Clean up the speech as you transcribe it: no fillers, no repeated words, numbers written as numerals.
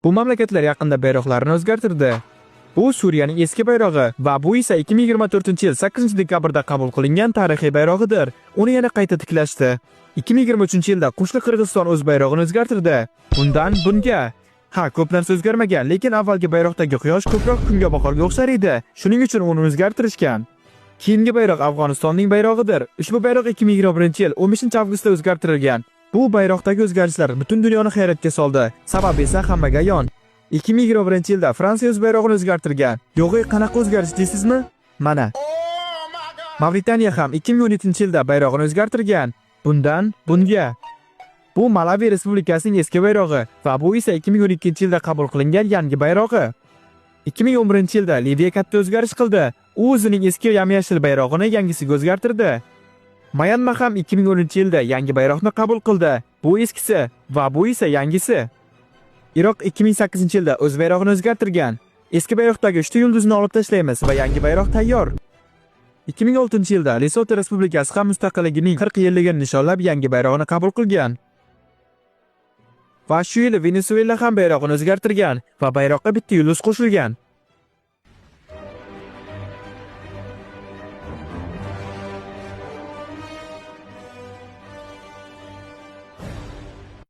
Bu mamlakatlar yaqinda bayroqlarini o'zgartirdi. Bu Suriyaning eski bayrog'i va bu esa 2024-yil 8-dekabrda qabul qilingan tarixiy bayrog'idir. Uni yana qayta tiklashdi. 2023-yilda qo'shni Qirg'iziston o'z bayrog'ini o'zgartirdi. Bundan bunga. Ha, ko'p narsa o'zgarmagan, lekin avvalgi bayroqdagi quyosh ko'proq kunga boqarga o'xshar edi. Shuning uchun uni o'zgartirishgan. Keyingi bayroq Afg'onistonning bayrog'idir. Ushbu bayroq 2021-yil 15-avgustda o'zgartirilgan. Bu bayroqdagi o'zgarishlar butun dunyoni hayratga soldi. Sababi esa hammaga ayon. 2021-yilda Fransiya o'z bayrog'ini o'zgartirgan. Yo'g'i, qanaqa o'zgarish deysizmi? Mana. Mavritaniya ham 2017-yilda bayrog'ini o'zgartirgan. Bundan bunga. Bu Malavi Respublikasining eski bayrog'i va bu esa 2012-yilda qabul qilingan yangi bayrog'i. 2011-yilda Liviya katta o'zgarish qildi. U o'zining eski yam-yashil bayrog'ini yangisiga o'zgartirdi. Myanma ham 2010-yilda yangi bayroqni qabul qildi. Bu eskisi va bu esa yangisi. Iroq 2008-yilda o'z bayrog'ini o'zgartirgan. Eski bayroqdagi 3 ta yulduzni olib tashlaymiz va yangi bayroq tayyor. 2006-yilda Lesoto Respublikasi ham mustaqilligining 40 yilligini nishonlab yangi bayrog'ini qabul qilgan. Va shu yili Venesuela ham bayrog'ini o'zgartirgan va bayroqqa bitta yulduz qo'shilgan.